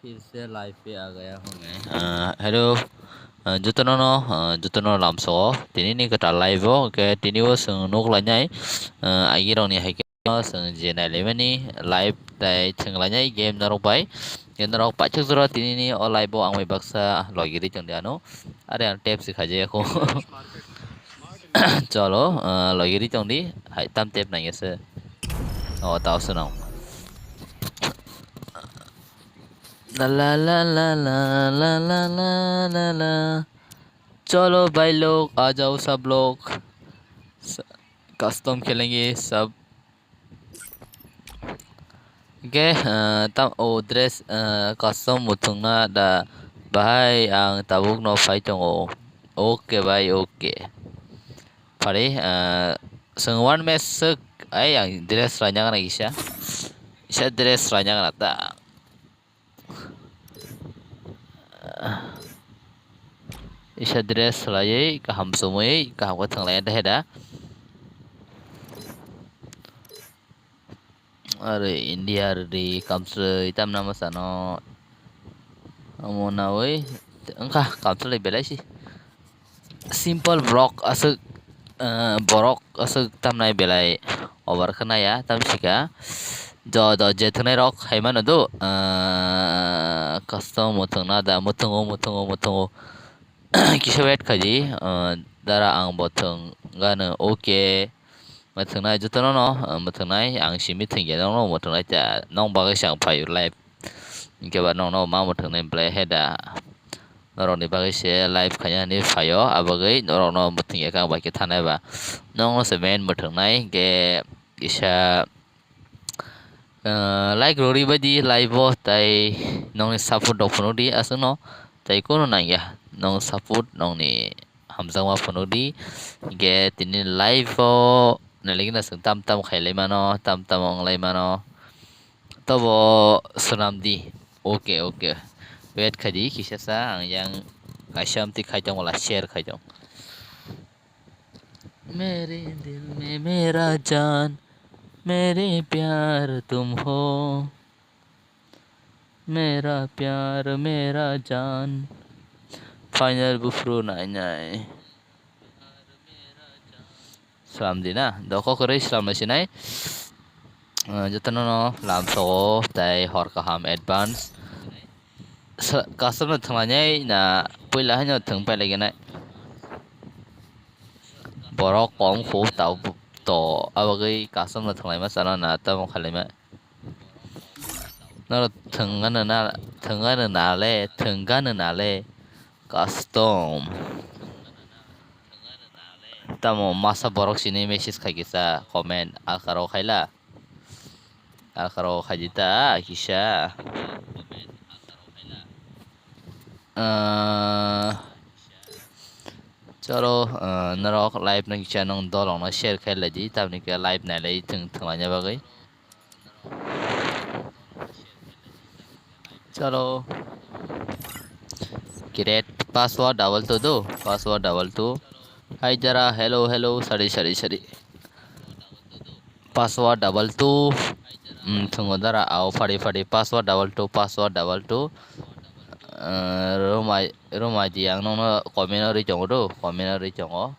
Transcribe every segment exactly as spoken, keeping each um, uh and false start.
फिर से लाइव पे आ गया हूँ मैं। Ah, hello, ah, jotono no, ah, jotono lamsogo. Tini ni kwtal live o, hwnkhe tini o chwng nuk lainai, ah, agi rok ni hai khe no chwng je nai laimani live tai chwng lainai game norok bai. Game norok paithak jora tini ni o live o ang bai baksa logi ri tong di ano. Are ang tap se khaijak ya kho. Cholo, ah, logi ri tong di, hai tam tap nai se. O tao se nang. La la la la la la la la la la. चलो भाई लोग, आ जाओ सब लोग। स-, कस्टम खेलेंगे सब। Hwnkhe, ah, tam, o dress, ah, custom muthungna da bahai ang tabukno phai tongo. Oke bai, oke. Phari, ah, chwng one match swk, ai ang dress raina gana kisa. Kisa dress raina gana ta. Kisa dress swlaiwi kaham chumui kaham khe thwnglai da heda. Are India ri kamsrwi tamna masano. Omo nawi wngkha kamsrwi belai si. Simple borok aswk, eh, borok aswk tamnai belai over khwnaya tamsika. Jo, jo, je thwngnai rok hai mano do, eh, custom muthungna da, muthungo, muthungo, muthungo. Kisa wait khaidi, eh, dara ang bo thwng gano, oke. Mwthwngnai jotono no, ah, mwthwngnai ang simi thwngya nokno mwthwngnai ta, nong bagwi se ang phaio live. Hinkhe ba nokno ma mwthwngnai belai he da. Norokni bagwi se live khaina hinwi phaio, abagwi norokno mwthwngya khe ang bai khe thanai ba. Nokno se main mwthwngnai hinkhe kisa, ah, like rwri baidi live o tai nokni support rok phunukdi aswkno tai kunu nangya nokni support nokni hamjakma phunukdi. Hinkhe tini live o nailikna chwng tam tam khailai mano, tam tam wnglai mano. Tobo swnamdi. Oke, oke. Wait khaidi, kisa sa ang yang kaisa amtwi khai tong wala share khai tong. मेरे दिल में मेरा जान, मेरे प्यार तुम हो। Mera pyar mera jaan. Final buphuru nainai. Slamdi na, doko kwrwi slamlai sinai. Ah, jotono no lamsogo tai hor kaham advance. Sa-, custom no thwnglainai na puila haino thwng pailaigenai. Borok kom khu tao to abagwi custom no thwnglaima chano na tamo khalaima. Norok thwngano na, thwngano nale, thwngano nale. Custom. Tamo masa borok sini message khai kisa comment alkaro khaila. Alkaro khaidi ta kisa. Ah, chalo, ah, norok live no kisa nong dolong no share khai laidi, tamni khe live nailai thwng thwnglaina bagwi. Chalo. Create password double two do, password double two. Hi Jara, hello, hello, sorry, sorry, sorry. Password double two. Hmm, thungo dara, ao, phari, phari, password double two, password double two. Eh, Roma, Roma di ang nongno comment o ri tongo do, comment o ri tongo.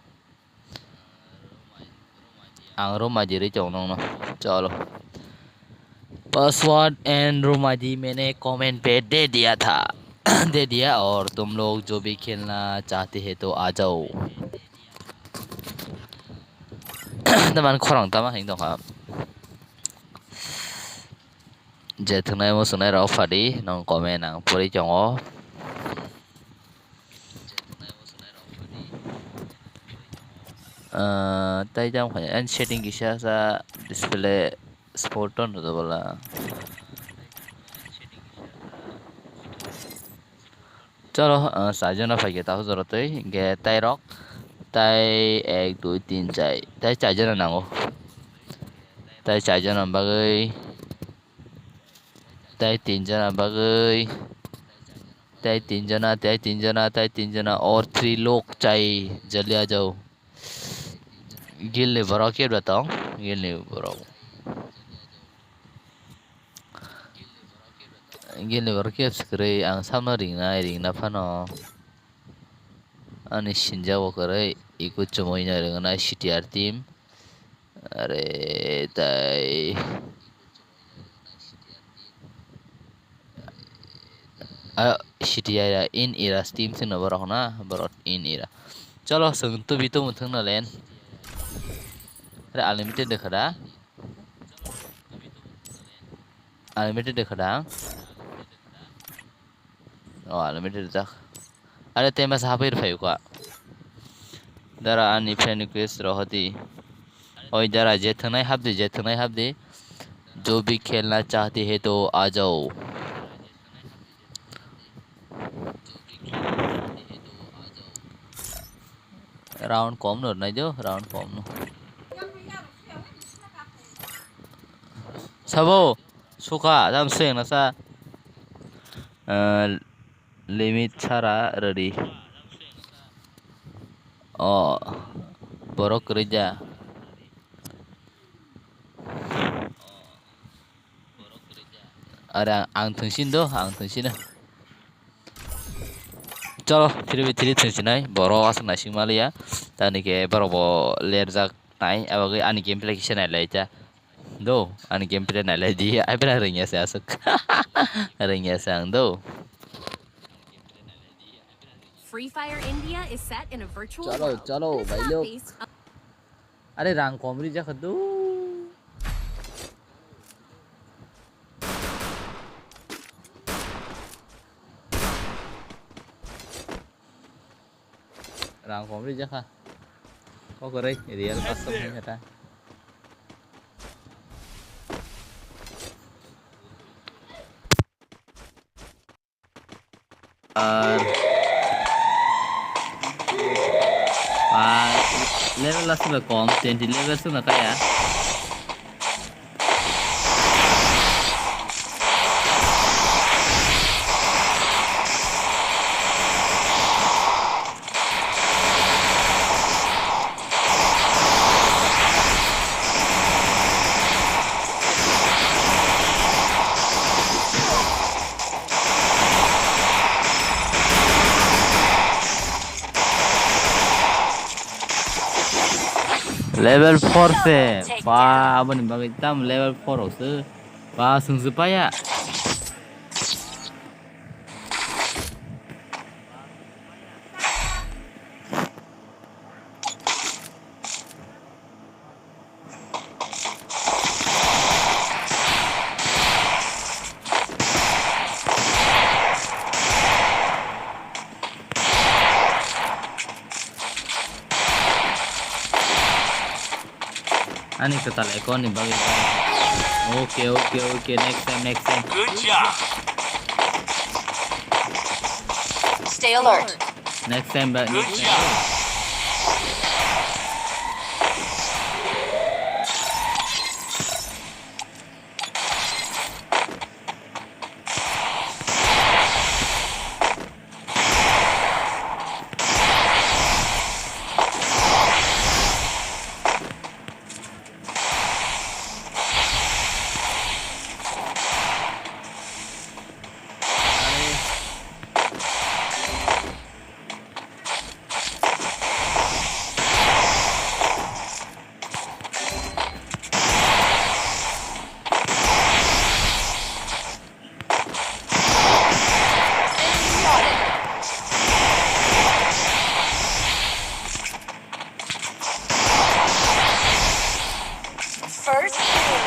Ang Roma di ri tongo nongno. Chalo. Password and Roma di मैंने comment पे दे दिया था। दे दिया और तुम लोग जो भी खेलना चाहते हैं तो आ जाओ। Teman khorang tama hing tongkha. Je thwngnai muchungnai rok phadi nong comment ang pori tongo. Ah, tai jam khaina and setting kisa sa display sport on to bola. Chalo, ah, char jona phaikhe takhuk jora twi, hinkhe tai rok, tai ek, dui, tin, char, tai char jona nango. Tai char jona bagwi, tai tin jona bagwi, tai tin jona, tai tin jona, tai tin jona, or three lok chai jali ajao. Gilni borok kebra tong, gilni borok. Gini borok khe swkrai ang samno ringnai, ringna phano. Ani sinjago kwrwi, iko chumui no ringnai C T R team. Are tai. Ah, C T R in era team sino borok na, borok in era. Cholo, swng tubi tumu thwngna len. Are unlimited de khada. Unlimited de khada. Oh, unlimited jak. Are te masa hapir phayu ka. Dara ani friend request rohodi. Oi dara, je thangnai hapdi, je thangnai hapdi. Jo bhi khelna chahte hai to aa jao. Round kom no nai jo, round kom no. Sabo, suka, jam seng nasa. Eh, limit sara ready. Oh, borok kwrwi ja. Are ang, ang thwngsin do, ang thwngsino. Cholo, three by three thwngsinai, borok aswk naising maliya. Tani khe borok bo lerjak nai, abagwi ani gameplay kisa nailai ta. Do, ani gameplay nailai di, ai bera ringya se aswk. Ringya se ang do. Free Fire India is set in a virtual Chalo, world. Chalo, It is bhai log. Fast-paced, Are rang kom rijak kha do. Rang kom rijak kha. Kok rei real custom hai kha ta. Ar, ah, level aswk kom, twenty level swkna kaya. Level four se, pa, aboni bagwi tam level four rok se, pa, swngchuk paya. Ani kwtal account ni bagwi. Okay, okay, okay. Next time, next time. Good job. Stay alert. Next time, ba, next time. Good job. First kill.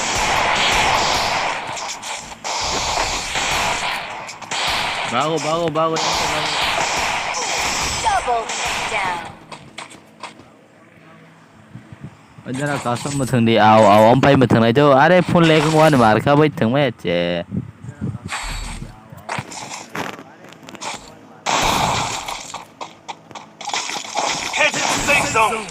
Bago, bago, bago. Double takedown. Jara custom mwthwng di, au, au, om pai mwthwng nai do. Are phone lag wng wani mar kha bai thwng mai che. Head to the safe zone.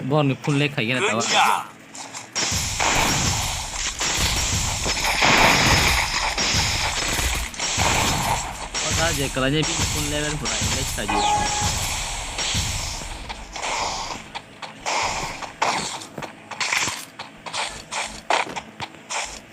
Borni phone lag khai gana tawa. Good job. O ta je kalanya bini phone level pura engage khaji.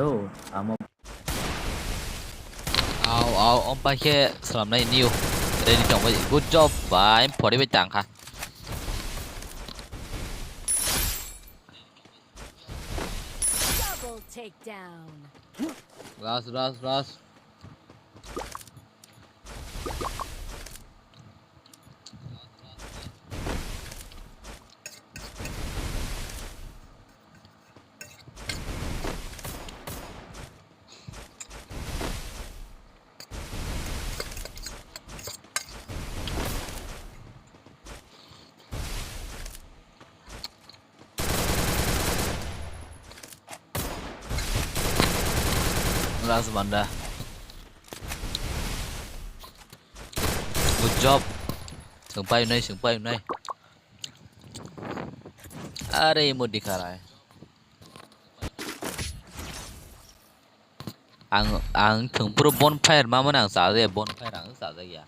Hello, amo. Au, au, om pai khe slamnai new. Ready tong bai. Good job, bai. Pori bai tang kha. Double takedown. Last, last, last. Last banda. Good job. Sengpai unai, sengpai unai. Are, imo dikharai. Ang, ang thwng phuru bonfire ma mani ang chajak ya, bonfire ang chajak ya.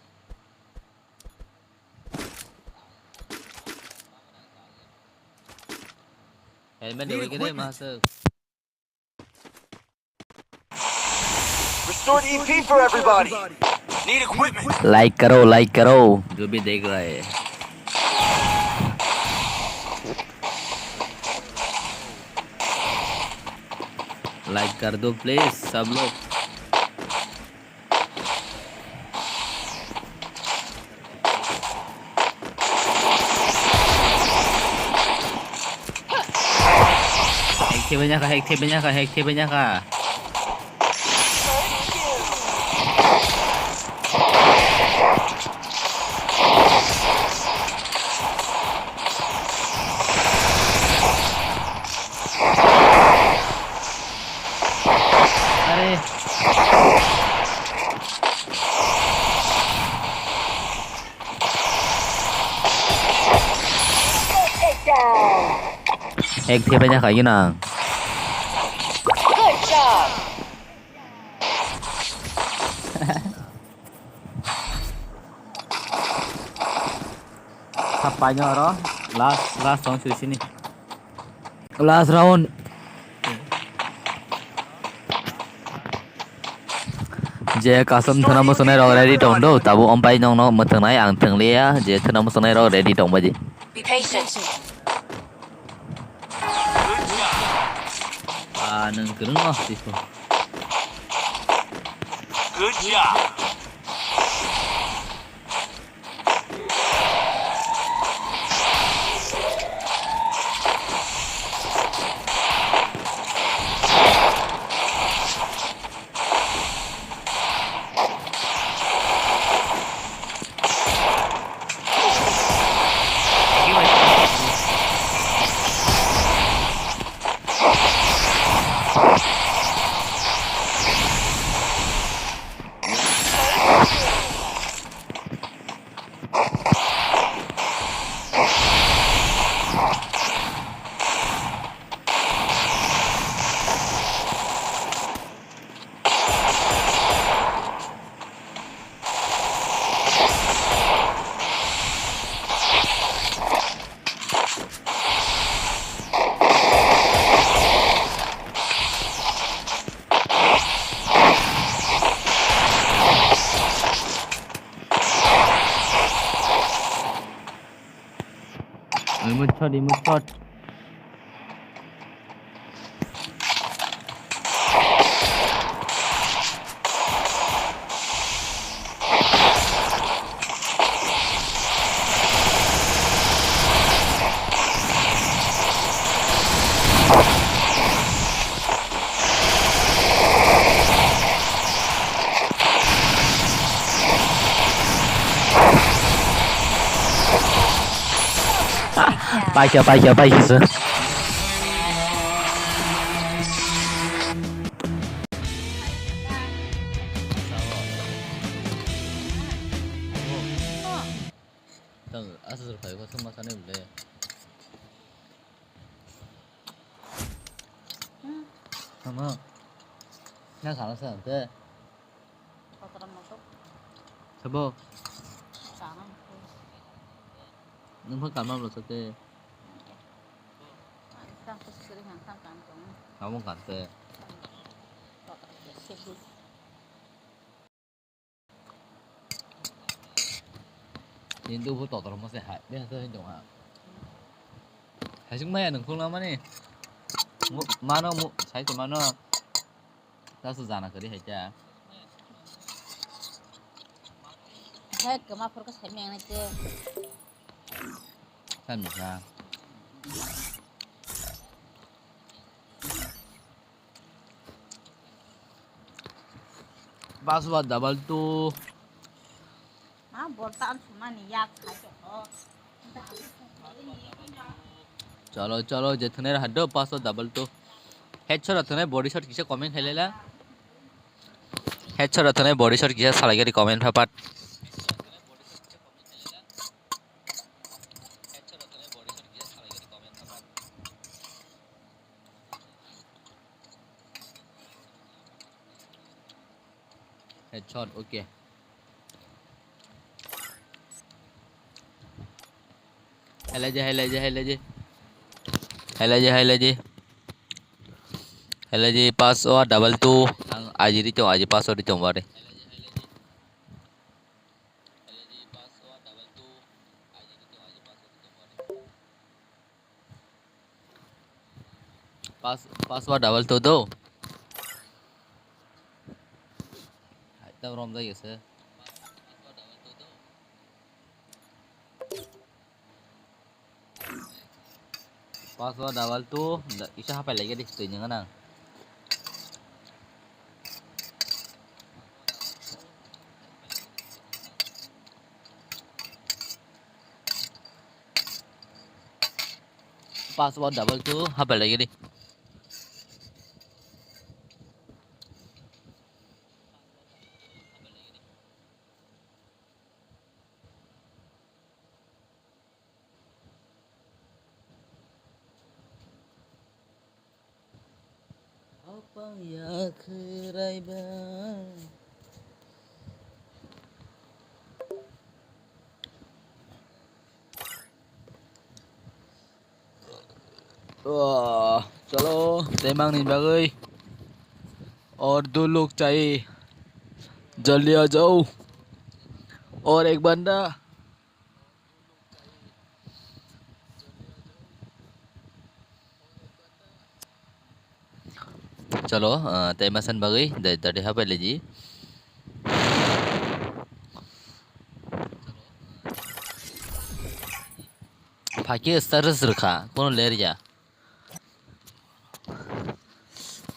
Helmet dewi kene ma se. Restored E P for everybody. Need equipment. Like karo, like karo. जो भी देख रहा है। Like कर दो please सब लोग। Hack thebanya kha, hack thebanya kha, hack thebanya kha. Are. Ek thebanya kha yunang. Good job. Sapaino oro last, last round sui sini. Last round. Je custom thwna muchungnai rok ready tong do, tabuk ompai nongno mwthwngnai ang thwnglia, je thwna muchungnai rok ready tong baji. Be patient. Ah, nwng kwrwngno twiso. Good job. Imut shot, imut shot. Paikha, paikha, paikha se. Tang, aswk phai kho, thwngma sanai bwle. Tamo. Na khala sa te. Kotoram masuk. Sabo. Sama. Nung pha kamam lo sa te. Tang ko suri han tang kan tong. Kamu kan te. Hindu bu totor mo se hai, be to hindu ha. Hasing maya nung khulna mani. Mu-, mano mu-, sai to mano. Tasu jana kari hai ta. Hai kama phor ka sai meng na te. San mo sa. Password double two. Ma borta an sumani yak khai to. Chalo, chalo, je thane ra haddo password double two. Headshot ra thane body shot kisa comment khailala. Headshot ra thane body shot kisa salai gari comment phapat. Headshot, okay. Helaje, helaje, helaje. Helaje, helaje. Helaje, password double two. Ang aji ri tong, aji password ri tong bare. Pass-, password double two do. Hai, tam rom jai gese. Password double two, da, isa hapai lagi di, twi nang nang. Password double two, hapai lagi di. Apang ya kheraiba. Oh, chalo, temang ni bagwi. Aur do log chahiye. Jaldi aa jao. Aur ek banda. Chalo, ah, tei masan bagwi dai dadi hapai leji. Phakhe status rwkha, kono ler ya.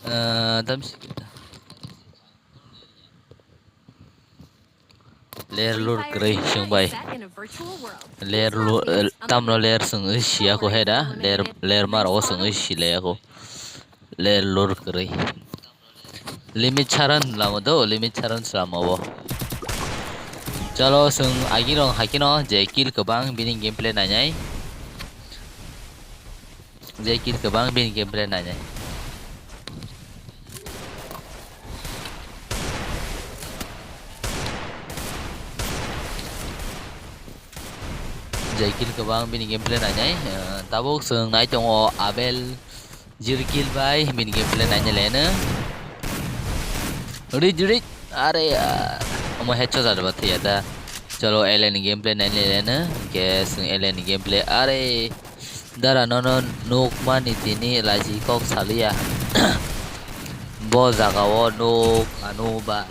Ah, tam si-, Ler lur kwrwi chwng bai. Ler lu-, eh, tamno ler chwng wi siya ko he da? Ler, ler ma rogo chwng wi si le ya ko. Ler lur kwrwi. Limit charan lamo do, limit charan lamo bo. Chalo chwng agi rong hakino je kill kwbang bini gameplay nainai. Je kill kwbang bini gameplay nainai. Je kill kwbang bini gameplay nainai. Eh, tabuk chwng nai tongo Abel zero kill bai bini gameplay nainai leno. Rit, rit. Are, ah, omo headshot jadaba thwiya da. Chalo, L N gameplay nainai leno. Hwnkhe chwng L N gameplay. Are, dara nono nukmani tini lachi kok saliya. Bo jaga o nuk anu ba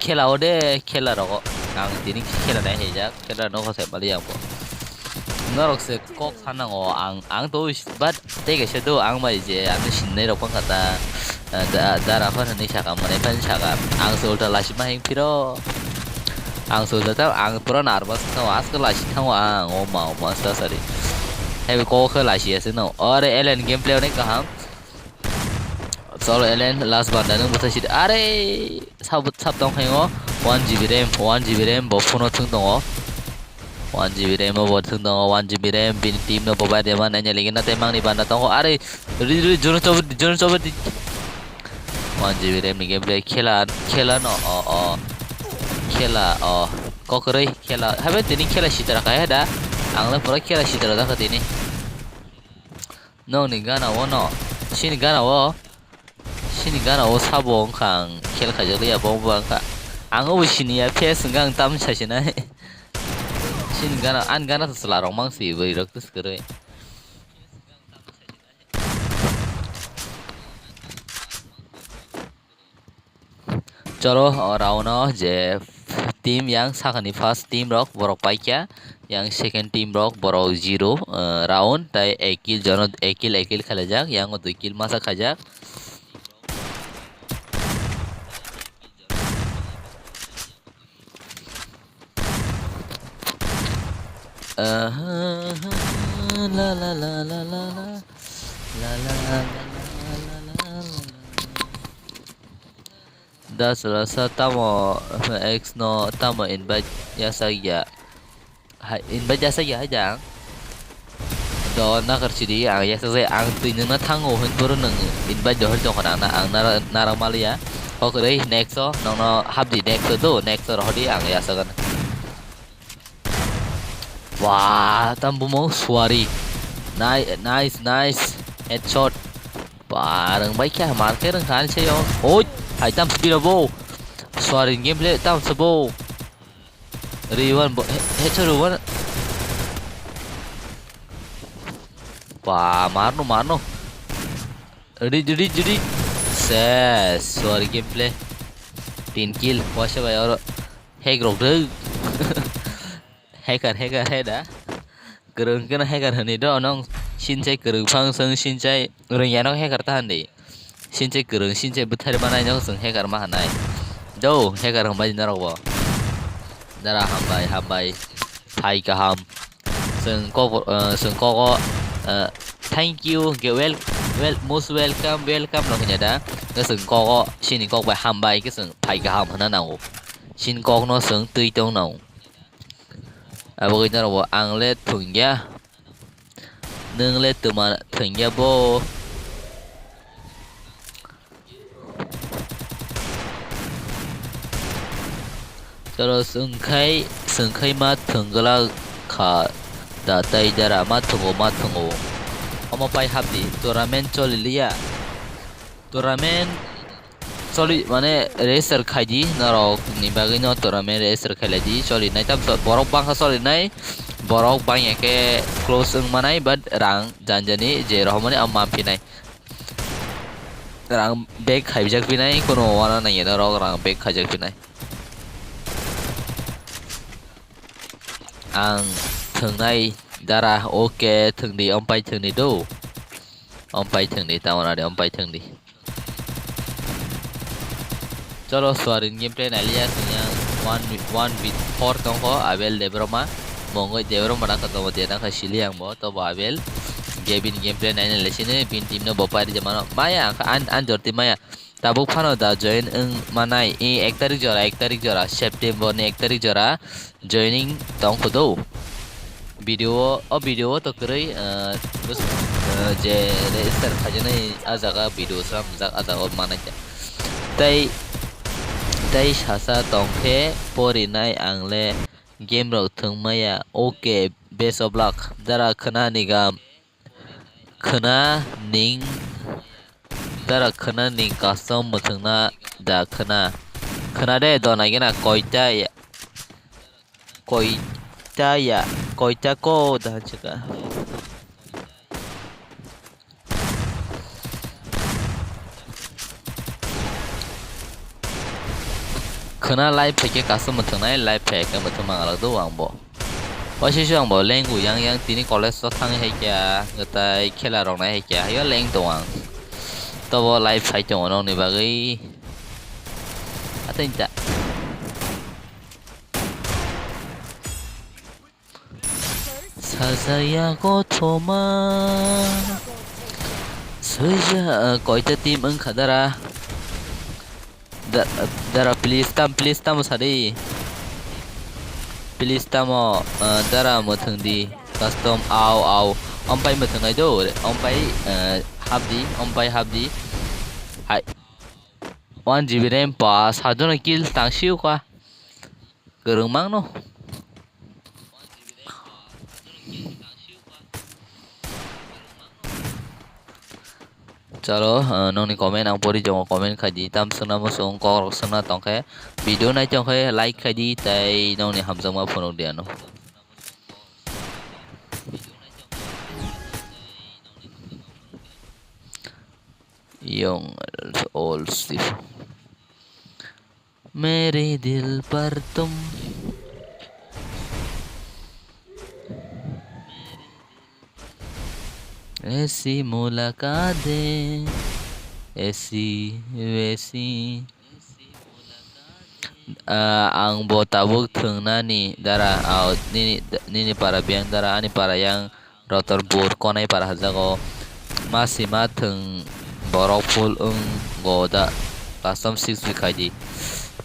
khela o de khela rogo. Ang tini khela nai haijak. Keda nokha sai pali ang bo. Norok se kok sanango ang, ang to but tei kaisa do ang bai je ang sinai rok bangkha ta, da, da rafa hinwi saka mane phani saka ang se ulta lasi ma hing phiro. Ang se ulta ta ang pura nervous thango aske lasi thango ang o ma o ma sa sari. Heavy kok khe lasi ase no. Ore L N gameplay onek kaham. Cholo, L N, last banda nung bwthai sidi. Are, sab, sab tong khayo. One G B RAM, one G B RAM, bo phone o thung tongo. One G B RAM o bo thung tongo, one G B RAM, bini team no bo bai de ma nanya ligi na te mangni banda tongo. Are, ri, ri, jono chobo di, jono chobo di. One G B RAM ni gameplay khela, khela no, o, o. Khela, o. Kokroi, khela. Habe tini khela sitra kaya da. Ang le pura khela sitra da kha tini. Nokni gana o no. Sini gana o. Si Chini gana o sabo wngkha ang khel khaijak liya bo wngkha. Ang obo siniya face wngkha ang tam sasinai. Chini gana ani gana to chwla rok mang si bwrwi rok to swkwerwi. Cholo, o round o je team yang sakani first team rok borok paikha, yang second team rok borok zero, eh, round, tai ek kill jono, ek kill, ek kill khelaijak, yang o dui kill masa khaijak. Aha, la, la, la. Das rasa tamo ex no tamo invite yasakya. Hai, invite yasakya hai jang. Do nakar sidi ang yasakjai, ang twi nungna thango hin puro nung invite do hor jokon ang na, ang nara, nara maliya. Oke deh, next o, nongno hapdi next o do, next o rohdi ang yasagan. Wah, tam bumo suari. Ni-, nice, nice. Headshot. Ba, rwng bai khe, mar khe rwng kha ani sayo. Oi, hai tam sidi bo. Suari gameplay tam se bo. Riwan bo, he, headshot riwan. Ba, marno, marno. Ri, ri, ri. Ses, suari gameplay. Tin kill, wase bai oro. Hack rok deu. Hacker, hacker, hai da. Kwrwng khe no hacker hwnwi do, nong sinchai kwrwng phang swng sinchai rwngya no hacker ta hwnwi. Sinchai kwrwng, sinchai bwthar manai no swng hacker ma hwnai. Do, hacker hwnbai norok bo. Dara hambai, hambai. Phai kaham. Swng kok, eh, swng kok o, eh, thank you, ge-, wel-, wel-, most welcome, welcome no hwnwi da. Nge swng kok o, sini kok bai hambai, khe swng phai kaham hwnna nango. Sini kok no swng twi tong nango. Abo khe norok bo ang le thwngya. Nwng le twma thwngya bo. Chwlo swngkhai, swngkhai ma thwngla kha da tai dara ma thwngo, ma thwngo. Omo pai hapdi tournament choli liya. Tournament choli mane register khaidi norok ni bagwi no tournament register khailai di choli nai tam borok bangkha choli nai borok bangya khe close wng manai but rang janjani je rohormani am manphinai rang back khaijak phinai kono wana nangya norok rang back khaijak phinai. Ang thwngnai dara, oke, thwngdi, ompai thwngdi do. Ompai thwngdi, tamoni ompai thwngdi. Cholo, suarin gameplay nailiya, sini ang one, one v four tongkho, Abel Debbarma. Mongoi Debbarma na kha tomo de, na kha sili ang bo, tobo Abel. Gavin gameplay naina lesini, bin team no bo pairi jamano. Maya, ang kha an, an jorti maya. Tabuk phano da join wng manai, i ek tarik jora, ek tarik jora, September ni ek tarik jora joining tong kho do. Video o, o video o to kwrwi, eh, bus-, eh, je register khaijaknai a jaga video swnamjak a jaga o manai kha. Tei, tei sasa tong khe porinai ang le game rok thwng maya. Okay, best of luck. Dara khna ni gam. Khna ning, dara khna ning custom mwthangna da khna. Khna de dona gena koita ya, koita ya, koita ko da chika. Khna live phaikhe custom mwthangnai, live phaikhe mwthang mangalak do ang bo. Waisa su ang bo lenggu yang yang tini college o thangwi hai kya, gtai khela rok nai hai kya, hayo leng tong ang. Tobo live phai tongo nokni bagwi. Ateng ta. Sajaya kothoma. Suija, koita team wngkha dara. Da-, dara, please tam, please tamo sadi. Please tamo, ah, dara mwthwng di. Custom, au, au. Ompai mwthwng nai do. Ompai, ah, hapdi, ompai hapdi. Hai. One G B RAM pa, sajono kill tang siu ka. Kwrwng mangno. Talo, ah, nongni comment ang pori tongo, comment khai di. Tam swngna muchung, kok rok swngna tong khe, video nai tong khe like khai di, tei nongni hamjakma phunuk di ano. Young old Steve. मेरे दिल पर तुम ऐसी मुलाकात दे, ऐसी वैसी. Ah, ang bo tabuk thwngnani dara, ah, nini, nini para biyang dara, ani para yang Rotorpur Konaipara hajago. Ma sima thwng borok full wng go da custom six bi khai di.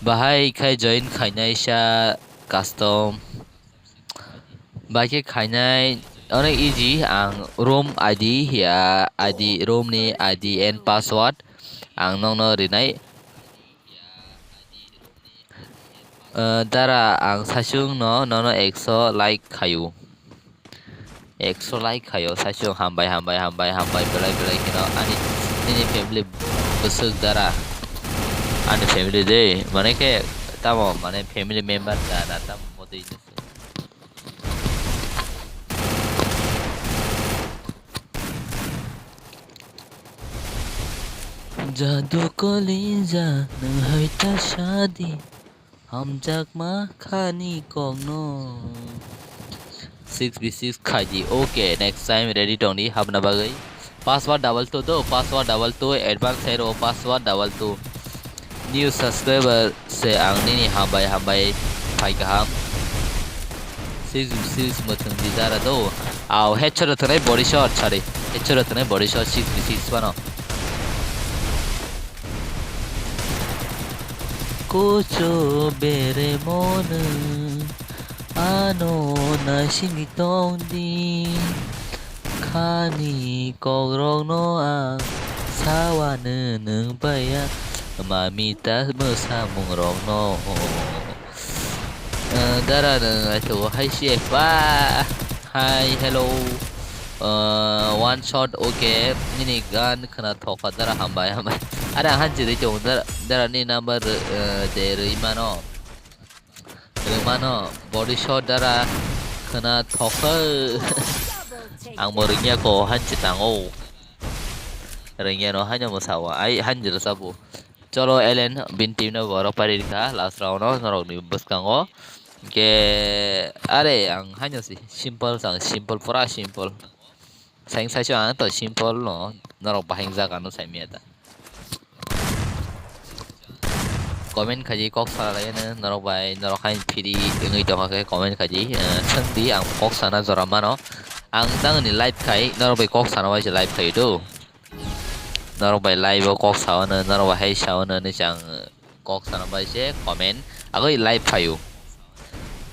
Bahai khai join khainai sa custom. Bai khe khainai onek easy, ang room I D ya I D, room ni I D and password ang nokno rinai. Eh, dara, ang saichung no, nono ekso like khayu. Ekso like khayo, saichung hambai, hambai, hambai, hambai, belai, belai kheno ani, nini family bwswk dara. Ani family de, mane khe tamo, mane family member da, da tamo motwi. Jadu kolija nwng hai ta sadi, hamjakma khani kokno. Six v six khaidi. Okay, next time ready tongdi habna bagwi. Password double two do, password double two, advance hero password double two. New subscriber se ang nini hambai hambai phai kaham. Six v six mwthwng di dara do. Au, headshot thwnai body shot sari. Headshot thwnai body shot six v six phano. Kuchu bere monu ano nasingwi tongdi. Khani kokrokno ang sawano nwng baiya, mamita mwsamungrokno. Eh, dara nwng aithogo hai se pa. Hi, hello. Eh, one shot, okay. Nini gan khna thokha dara, hambai, hambai. Are ang hanchi ri chong dara, dara ni number, eh, de ri mano. Rwmano body shot dara khna thokha. Ang bo rwngya ko hanchi tango. Rwngya no haino mwsao. Ai hanjil sabo. Cholo Elen bin team no borok pari rikha last round no norok ni bwskango. Ke are ang haino si simple sang simple pura simple. Saing saisyo ang to simple no norok bahing jaga no saimya ta. Comment khaji kok sala laiya no norok bai norok hain phiri wngwi tongkha khe comment khaji, eh, swngdi ang kok sana jora mano. Ang tangni live khai norok bai kok sana bai se live khai do. Norok bai live o kok sao no norok bai hai sao no ni chang. Kok sana bai se comment agoi live phaio.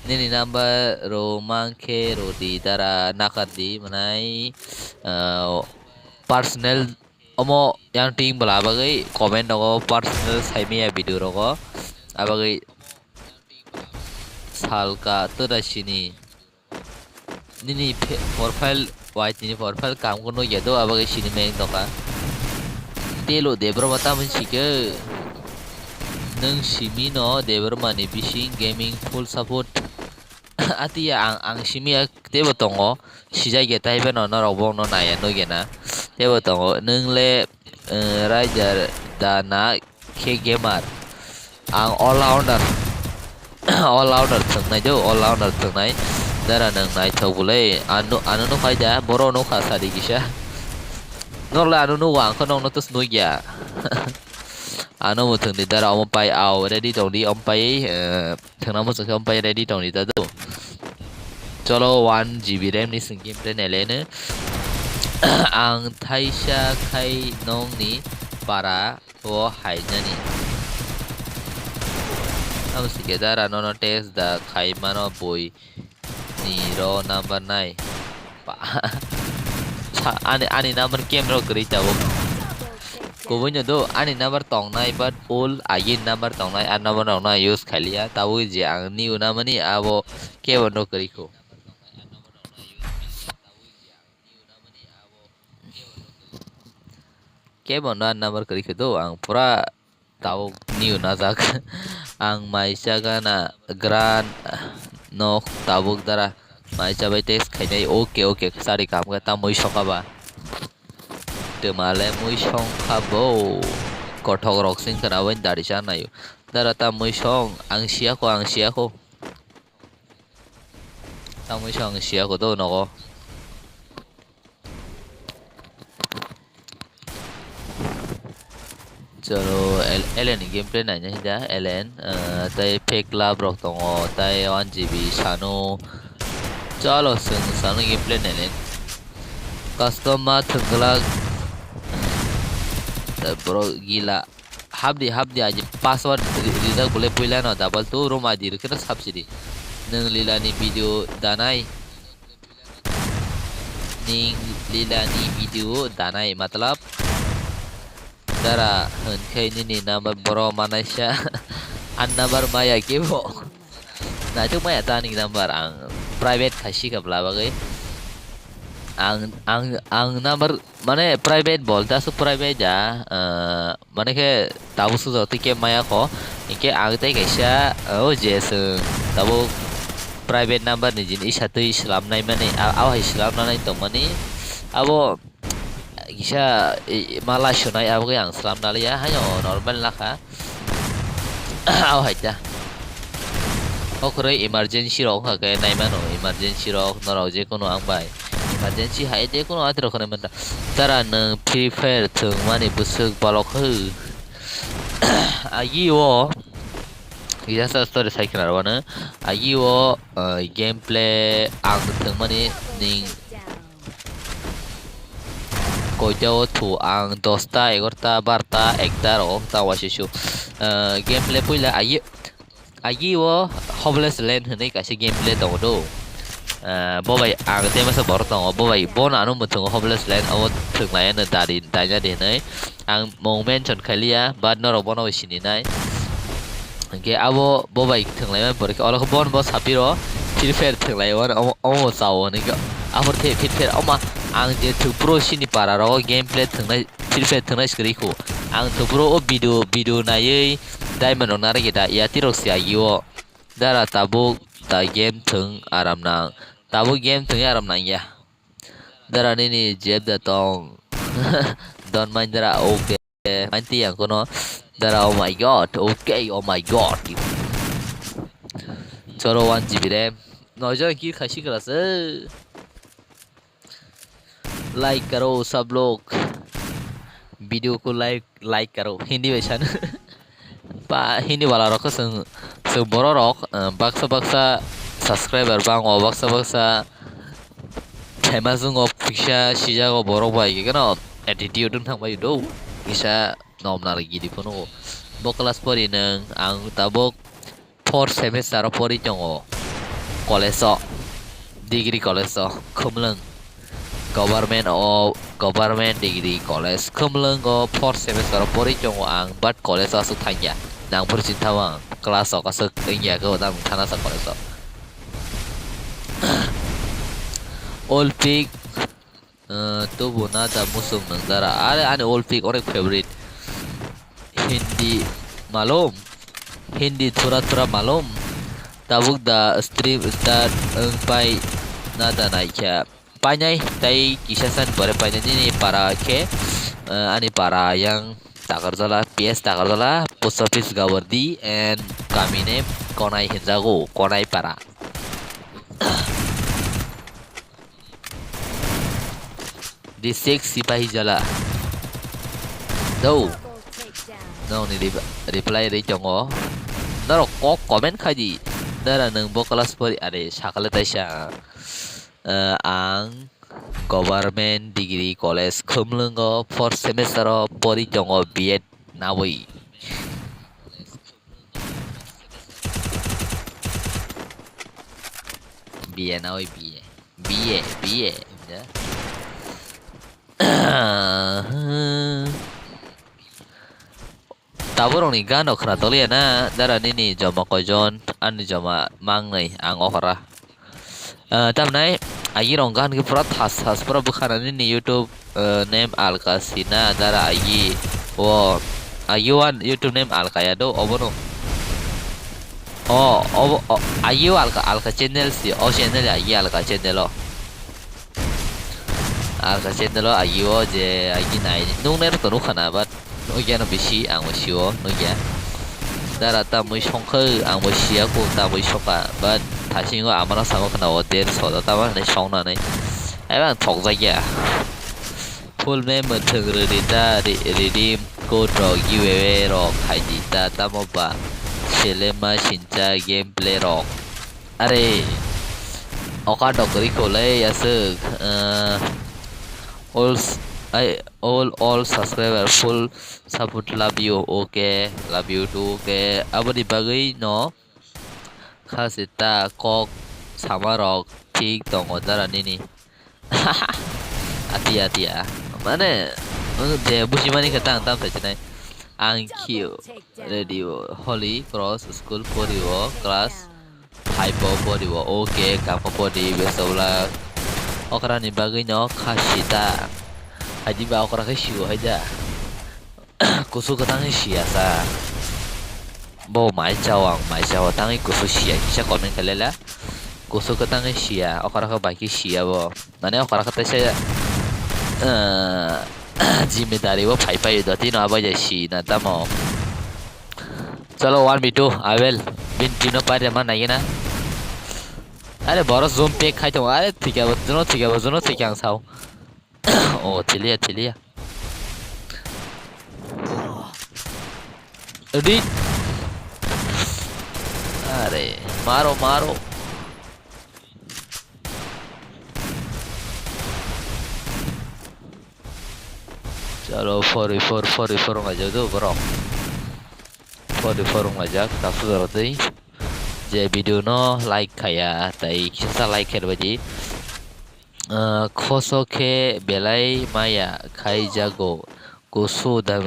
Nini number ro mangkhe rodi dara nakardi mwnai, ah, personal omo yang ting bwla bagwi comment rogo personal saimaya video rogo abagwi salka twra sini. Nini phe-, profile, wai tini profile kam ko nugya do, abo ke sini meng doka. Telo Debbarma tamo sikhe. Nwng simi no Debbarma ni bising gaming full support. Atiya ang, ang simi ya tebo tongo. Sijai ge tai beno norok bong no naya nugya na. Tebo tongo. Nwng le, eh, Rider da na khe gamer. Ang all rounder. All rounder thwngnai do, all rounder thwngnai. Dara nwng naithok bwle. Ano, ano nukha da, boro nukha sadi kisa. Norle ano nukha, ang khe nokno tus nukya. Ano bo thwngdi dara omo pai au ready tongdi, omo pai, eh, thwngna muchung khe omo pai ready tongdi da do. Cholo one G B RAM ni sing gameplay naileno. Ang thaisa khai nongni para o hainani. Amo sikhe dara nono test da khai mano bui ni ro number nai. Pa-, sa-, ani, ani number kem ro kwrwi tabuk. Kubui no do, ani number tongnai, but all again number tongnai, ar number rok no use khailiya, tabuk je ang new namani abo kebo no kwrwi kho. Kebo no number kwrwi khe do, ang pura tabuk new najak. Ang mai cha gana grand nok tabuk dara mai cha bai test khainai. Oke, oke, sari kam khe ta mui sokha ba. Twmale mui songkha bo. Kothok rok sing khna bai dari cha nayo. Dara ta mui song, ang siya ko, ang siya ko. Ta mui song siya ko do nogo. Chalo, L-, L N ni gameplay naina hida, L N, eh, tai fake lab rok tongo, tai one G B sanu. Chalo, chwng sanu gameplay naina. Customer thwngwlak, eh, borok gila. Hapdi, hapdi, aji password ri-, rijak bole puila no double two room I D rwkhe no subsidy. Nwng lila ni video danai. Ning lila ni video danai matlab. Dara hwn khe nini number boro manaisa. An number maya kebo. Naituk maya ta ani number ang private khai si kha bwla bagwi. Ang, ang, ang number mane private bol ta su private ja, eh, mane khe tabuk sujak twi khe maya kho. Hinkhe ang tei kaisa, eh, o je swng tabuk private number ni jin isa twi slam nai mani, a-, abo hai slam nanai tongmani. Abo kisa, eh, mala sunai abo khe ang slam naliya, haino normal nakha. Abo hai ta. O kwrwi emergency rok wngkha khe nai mano, emergency rok norok je kono ang bai. Emergency hai je kono atiro khwnai manta. Dara nwng Free Fire thwngmani bwswk balok hw. Agi o kisa sa story sai khna rwano. Agi o, eh, gameplay ang thwngmani ning koita o thu ang dosta, egarota, barota, ekta rok ta waisi su. Eh, gameplay puila agi Agi o Homeless Land hwnwi kaisa gameplay tongo do. Ah, bo bai ang tei masa borok tongo, bo bai bono ano mwthwngo Homeless Land abo thwnglaiyano dari dainari hwnwi. Ang mung mention khailiya, but norok bono bai sininai. Hinkhe abo bo bai thwnglaimani borok khe olo khe bono bo sapiro Free Fire thwnglaio, omo, omo chao hwnwi khe. Aphor khe Free Fire, oma ang je thwng pro sini para rogo gameplay thwngnai. Free Fire thwngnai swrwi kho. Ang thwngphuru o video, video naiwi diamond rok narwkhe da, yati rok se agi o. Dara tabuk da game thwng aram nang. Tabuk game thwngwi aram nangya. Dara nini jeb da tong. Don't mind dara, okay. Mind tiyang kono. Dara, oh my god, okay, oh my god. Choro one G B RAM. Nojo ki khaisi kala se. Like karo सब लोग, video ko like, like karo, Hindi bai san. Pa Hindi wala rok chwng, chwng borok rok, eh, baksa baksa subscriber bango, baksa baksa famous wngo, kisa sijago borok bai, khe no attitude wng thang bai do, kisa nom nal gidi phano. Bo class four ni nwng, ang tabuk fourth semester o pori tongo college o, degree college o, Khumlwng government o, government degree college Khumlwng o fourth semester o pori tongo ang, but college o aswk thangya, nang phuru chini tamo ang class o aswk wngya khe, tamo thana sa college o. Olympic Eh, tubu na da musuk nang dara. Are ani old pick onek favorite. Hindi malum. Hindi thura thura malum. Tabuk da stream start wng pai na da naikha. Painai tai kisa san pore painai nini para khe, eh, ani para yang Takarjala, P S Takarjala, post office Gawardi and kamine Konai hinjago, Konai para. Di six sipahi jala. Do. Nong ni rep-, reply ri tongo. Norok kok comment khai di. Dara nwng bo class pori are sakale taisa. Eh, ang government degree college Khumlwngo fourth semester o pori tongo B Ed nawi. B A na oi B A. B A, B A. Tabuk rokni gano khna toliya na, dara nini joma koijon, ani joma mangnwi ang ohora. Ah, tamnai, Agi rong gan ke pura thas thas pura bwkhana nini YouTube, eh, name alka sina dara agi o agi wan YouTube name alka ya do obono. O obo o, agi o alka alka channel si o channel agi alka channel o. Alka channel o agi o je agi nai nung nai to nukhana but nugya no bisi ang bo sio nugya. Dara tamwi songkhe ang bo siya ko tamwi soka but thasingo amano samo khana o der so da tamo hinwi songnani. Ai bang thokjakya. Full map mwthwng rwdi ta ri-, redeem code rok giveaway rok khaidi ta tamo ba selema sincha gameplay rok. Are oka dok rikho le yasuk, eh, all s-, ai, all, all subscriber full support love you, okay, love you too, okay, aboni bagwi no kha se ta kok sama rok thik tongo dara nini. Atia, atia. Mane, je busimani khe tang tam sai chinai. Ang Q, radio, Holy Cross School poriwo, class five o poriwo. Okay, kamo pori, best of luck. Okra ni bagwi no kha sita. Haji ba okra khe siwo haja. Kusu kwtangwi siya sa. Bo mai chao ang mai chao tangwi kusu siya kisa comment khe lela. Kusu kwtangwi siya okra khe bai khe siya bo. Mane okra khe teisa, eh, jimidari bo phai phai do tino abai jai si na tamo. Chalo one v two abel bin tino paire ma nai na. Are boro zoom pick khai tongo are thikya bo jono thikya bo jono thikya ang sao. Oh, thiliya, thiliya. Ready? Are, maro, maro. Chalo, four v four, four v four wng laijak do, borok. Four v four wng laijak, tapsuk jora twi. Je video no like khaya, tai kisa like khair baji. Ah, khoso khe belai maya khaijago, kusu da,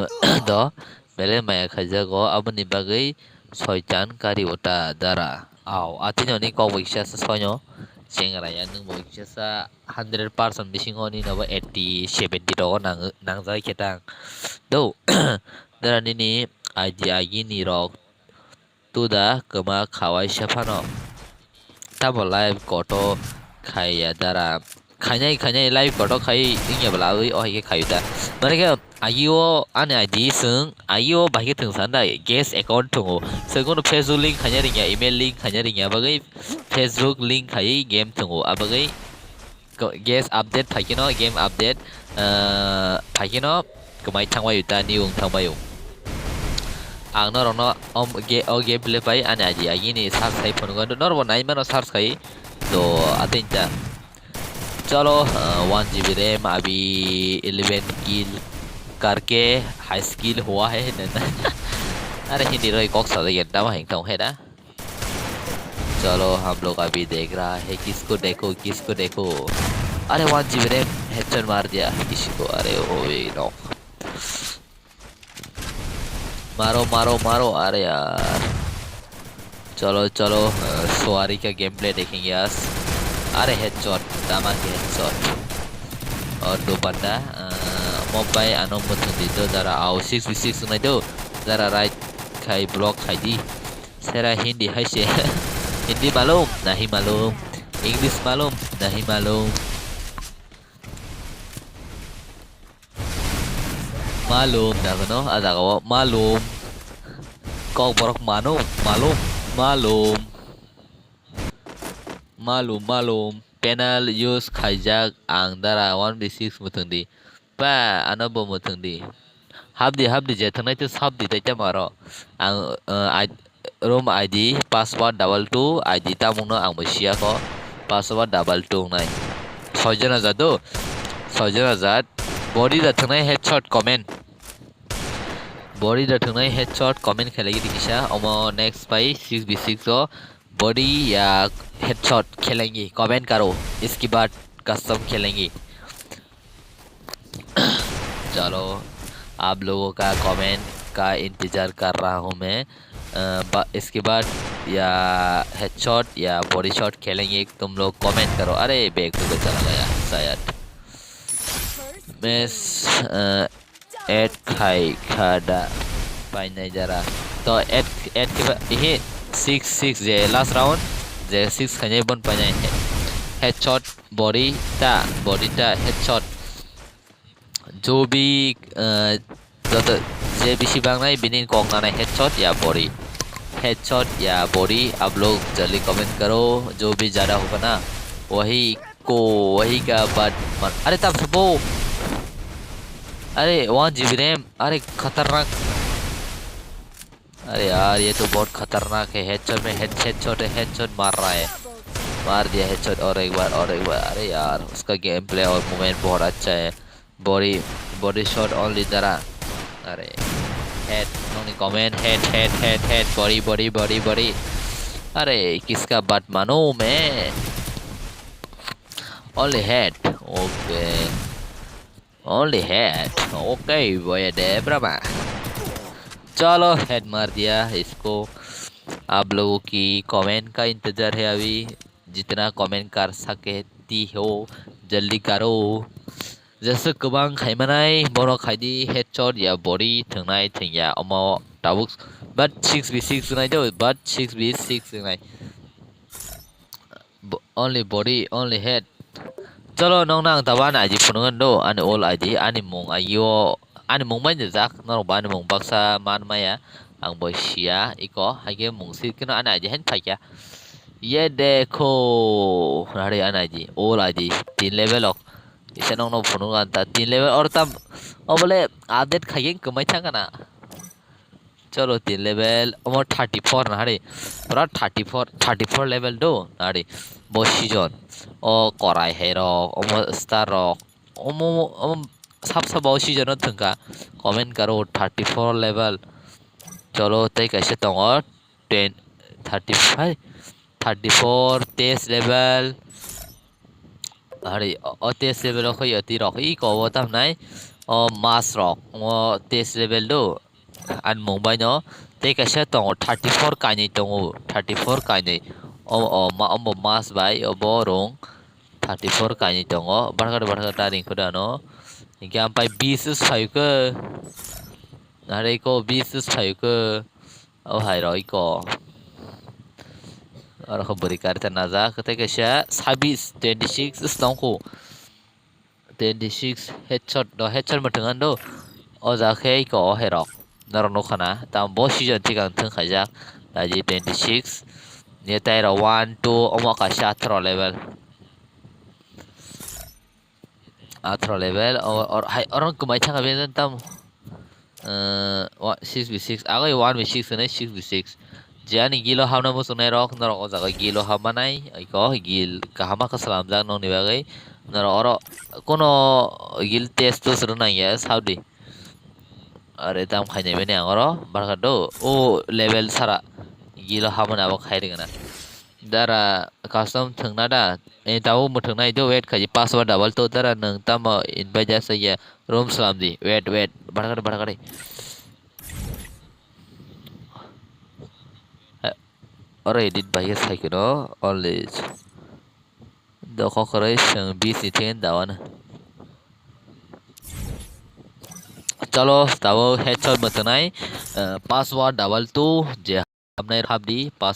do belai maya khaijago, aboni bagwi soitan kari ota dara. Au, atino ni kok bai kisa sa soino, chengra ya nwng bai kisa sa hundred percent bisingo nini bo eighty, seventy rogo nang, nangjak khe tang. Do, dara nini I D agini rok. Tuda kwma khawai se phano. Tamo live koto khaiya dara. Khainai, khainai live koto khai wngya bwla wi o hai khe khayu da. Mane khe agi o ani I D swng, agi o bai khe thwng san da guest account thwngo. Swngno Facebook link khaina ringya, email link khaina ringya bagwi Facebook link khaiwi game thwngo. Abagwi Ko-, guest update phaikhe no, game update, ah, phaikhe no kwmai thangbai ta new wng thangbai. Ang norokno om ge-, o gameplay pai ani I D agini search khai phunukgo norokbo nai mano search khai to atwng ta. Chalo, ah, one G B RAM, abhi eleven kill karke high skill hua hai na. Are Hindi roi kok sa de tamo heng tong hai da. चलो, हम लोग अभी देख रहा है, किसको देखो, किसको देखो। अरे, वन जीबी रैम हेडशॉट मार दिया किसी को। अरे, ओ, ये नॉक। मारो, मारो, मारो। अरे यार। चलो, चलो, अ, सवारी का गेम प्ले देखेंगे आज। अरे, हेडशॉट, दामा के हेडशॉट। और दो बंदा, अ, मोबाइल आनो मुथुन दी दो, जरा आओ, सिक्स वी सिक्स नहीं दो, जरा राइट खाई, ब्लॉक खाई दी। Sera Hindi hai se. Hindi malum? Nahi malum. English malum? Nahi malum. Malum, dah kono, ada kau malum. Kok borok manu, malum, malum. Malum, malum. Panel use khaijak ang dara one v six muthung di. Pa, ano bo muthung di. Hapdi, hapdi, je thangnai tei sabdi tei tamo aro. Ang, eh, I-, room I D password double two, I D tamungno ang bo siya kho. Password double two nai. Soijon ajat do. Soijon ajat. Body da thangnai headshot comment. Body da thangnai headshot comment khelai gidi kisa. Omo next pai six v six o body ya headshot khelai gi comment karo. Iski baad custom khelai gi. चलो, आप लोगों का कमेंट का इंतज़ार कर रहा हूँ मैं। अ, बा-, इसके बाद ya headshot ya body shot kheleng ek tum log comment karo. Are bag to chala gaya shayad. Mes, eh, add khai khada painai jara. To add, add kiba ihi six six je last round je six khainai bon painai he-, headshot body ta, body ta headshot. Jobi, eh, joto je bisi bangnai bini kok nanai headshot ya body. Headshot ya body, आप लोग जल्दी comment करो, जो भी ज्यादा होगा ना, वही को, वही का बात मान-, अरे तब से वो, अरे वन जीबी रैम, अरे खतरनाक। अरे यार, ये तो बहुत खतरनाक है। हेडशॉट में हेड, हेडशॉट है, हेडशॉट मार रहा है। मार दिया हेडशॉट और एक बार, और एक बार। अरे यार, उसका गेम प्ले और मूवमेंट बहुत अच्छा है। बॉडी, बॉडी शॉट ओनली दरा। अरे हेड, नोनी comment, head, head, head, head, body, body, body, body. अरे किसका बात मानूं मैं? Only head. Okay. Only head. Okay, boy, de brama. चलो हेड मार दिया इसको। आप लोगों की कमेंट का इंतजार है अभी। जितना कमेंट कर सकती हो, जल्दी करो। जैसे गोबां खाइमानाय, बनो खाइदि, हेडशॉट या बॉडी, थंनाय, थंया, अमो, टाबुक, but six v six नाय दो, but six v six नाय। Bo-, only body, only head. Cholo, nokno ang tabuk ani I D phunukgwno do, ani old I D, ani mung I D o, ani mung bai nijak, norok bo ani mung baksa man maya, ang bo siya, iko, haikhe mung swi kheno ani I D haino phaikha. Ye dekho, nari ani I D, old I D, tin level ok. Isa nokno phunukgwno ta, tin level or tam, obole update khaikhe kwmai thangkha na. Cholo tin level, omo thirty four na hari. Pura thirty four, thirty four level do na hari. Bo season. O korai hai rok, omo star rok. Omo, omo sab sab o season o thwngkha. Comment karo thirty four level. Cholo tei kaisa tongo ten, thirty five, thirty four, test level. Hari o, o test level o khe yati rok iko o tam nai. O mas rok o test level do. Ani mung bai no tei kaisa tongo thirty four kainwi tongo, thirty four kainwi. O, o ma, omo mas bai obo rung thirty four kainwi tongo. Barkar barkar ta ring khuda no. Hinkhe ampai bis sai khe. Hari ko bis sai khe. O hai rok iko. Oro khe bwrwi karita najak, tei kaisa sabis twenty six tongkhu. Twenty six headshot do, headshot mwthwng ano do. O jaga khe iko o hai rok. Norok nukha na, tamo bo season thik ang thwng khaijak. Naidi twenty six. Ni tai rok one, two, omo kaisa atharo level. Atharo level, o, or, hai, oro kwmai thangkha bini tam, eh, wa-, six v six, agoi one v six hwnwi six v six. Je ani guild o habna muchungnai rok, norok o jaga guild o habmanai, iko guild kaham khe swnamjak nokni bagwi. Norok oro kuno guild test to swrwng nangya, saudi. Are tam khainai mani ang oro, barkha do, o level sara guild o habmani abo khai rwgwna. Dara custom thwngna da? Eh, tabuk mwthwng nai do, wait khaidi, password double two dara, nwng tamo invite ya sa ya, room slam di, wait, wait, barkha de, barkha de. Eh, oro edit bai khe sai kheno, always. Dokho kwrwi chwng bis ni thengwi dawana. Chalo, tabuk headshot mwthwng nai, eh, password double two, je habnai habdi, pass.